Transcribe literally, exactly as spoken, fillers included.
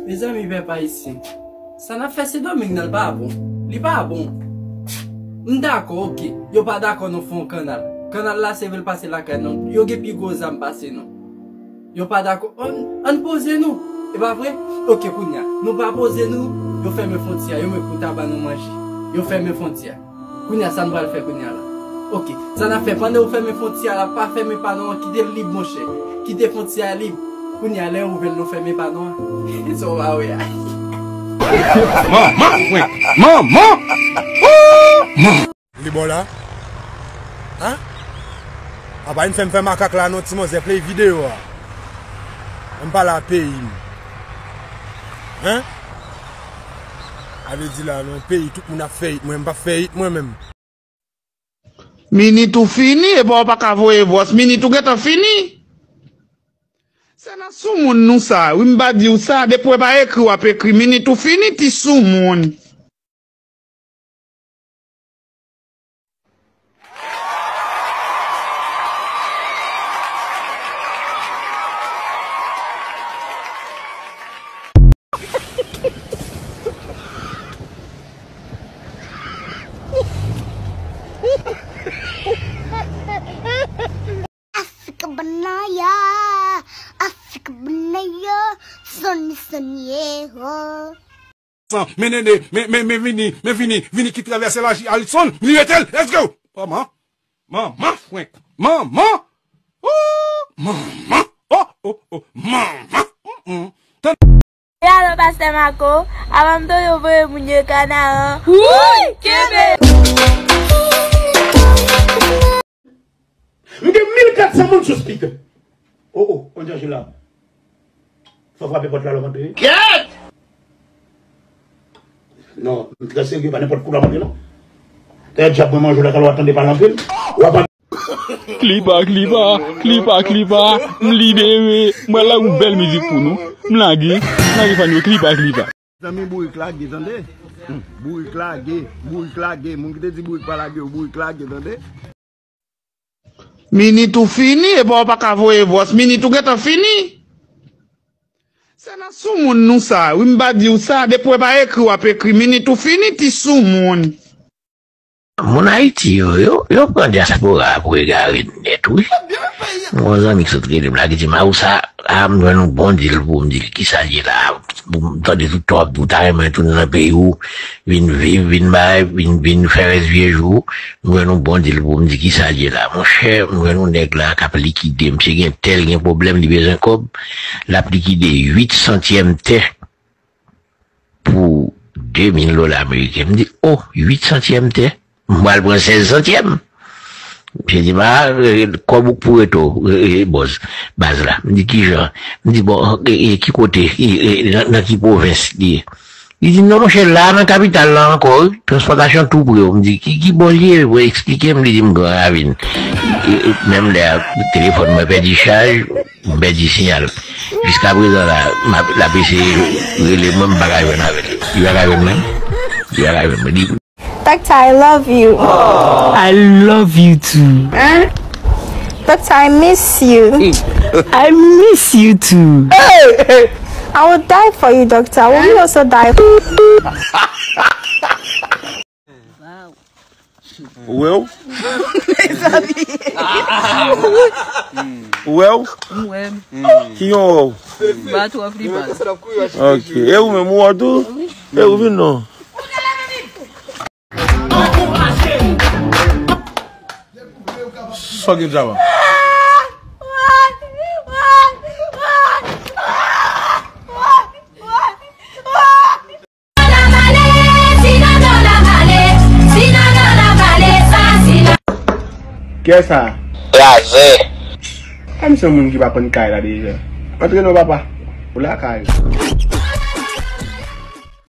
Mezanmi, pèp ayisyen, sa n ap fè Sendomeng nan, l pa bon. Li pa bon. M dakò, oke. Yo pa dakò nou fè yon kanal. Kanal la se vle l pase lakay nou. Yo gen pi gwo zam pase nou. Yo pa dakò. Ann, ann poze nou. E pa vre? Oke, kounye a. Nou pa poze nou, yo fèmen fwontyè a. Yo menm pou ta ban nou manje. Yo fèmen fwontyè a. Kounye a, sa n pral fè kounye a la? Oke, sa n ap fè pandan yo fèmen fwontyè a la, pa fèmen pa nou an, kite l lib, monchè. Kite fwontyè a lib. Kounye a, lè yo ouvè l, nou fèmen pa nou an. Sa w pa wè a. Manman, wi. Manman! Ooh, manman! Li bon la? Hein? Apa vin fè m fè makak la non, ti manzè, play videyo a. Ann pale a peyi m. Hein? A vle di la, nan peyi, tout moun ap fè it, mwen, m p ap fè it, mwen menm. Minit ou fini, epa w pa ka voye vwòs. Minit ou gentan fini. Se nan soumoun nou sa. Wi, m pa di w sa. Depi w pa ekri, w ap ekri. Minit ou fini, ti soumoun. Africa Banaya, Africa Banaya, Sunny Sunny, yeah, oh. San, men Nene, men, men, men Vini, men Vini, Vini ki travèse laji Alitson, li rete l, let's go! Manman, manman, frenk, manman, ooh, manman, oh, oh, oh, manman, mm, mm. Tann. E alò, pastè Mako, avan m tonbe voye moun yo Kanaran. Wouy, kenbe! M gen mil kat san moun sou speaker. Oh, oh, on danje la. Fò frape pòt la lè w antre. Kèt! Non, m trè serye, pa nenpòt kou la m antre non. Tè dyab mwen manje w la, talè w ap tande pale anpil. W ap Klipa, klipa, klipa, klipa, m libere. M pral lage yon bèl mizik pou nou. M lage, m lage fan yo klipa, klipa. Zanmi bourik lage, tande. Bourik lage, bourik lage. Moun ki te di bourik pa lage yo, bourik lage, tande. Minit ou fini, epa w pa ka voye vwòs. Minit ou gentan fini. Se nan soumoun nou sa. Wi, m pa di w sa. Depi w pa ekri, w ap ekri. Minit ou fini, ti soumoun. Moun Ayiti yo, yo, yo pran dyaspora a pou egare nèt, wi. Mwen, yon zanmi ki sot rele m la, ki di m, "A, ou sa, a, m jwenn yon bon dil pou m di l kisa l ye la, pou m tande tout tan w ap di w ta renmen tounen nan peyi w, vin viv, vin bay, vin, vin fè rès vye jou w, m jwenn yon bon dil pou m di kisa l ye la." Monchè, m jwenn yon nèg la k ap likide, misye gen tè, l gen pwoblèm, li bezwen kòb, l ap likide uit santyèm tè pou de mil dola ameriken. M di, "Oh, uit santyèm tè? M pral pran sèz santyèm." Misye di m, "A, e, kòb ou k pou rete w, e, e, bòz, baz la." M di, "Kijan?" M di, "Bon, e, e, ki kote? E, e, nan, nan ki pwovens li ye?" Li di, "Non, monchè, la nan kapital la ankò, wi. Transpòtasyon tou pre w." M di, "Ki, ki bò l ye? Bon, eksplike m." Li di m, "Gran Ravin." E, e, menm lè a, telefòn mwen pèdi chaj. M pèdi siyal. Jiskaprezan la, m ap, l ap eseye rele mwen, m pa ka jwenn avè l. Li pa ka jwenn mwen. Li pa ka jwenn mwen. Li Doctor, I love you. I love you too. Hein? Doctor, I miss you. I miss you too. I will die for you, Doctor. I will also die for you. Ou wè w? Mezanmi. Ou wè w? M wè m. Ki yon wè w? M pa twò pli mal. Ok. E ou menm, ou wè w tou? E ou vin non? Sa w gen djaba? Kiyès sa? Razè. A, misye yon moun ki pa konn kay la deja. Antre non, papa. Ou lakay.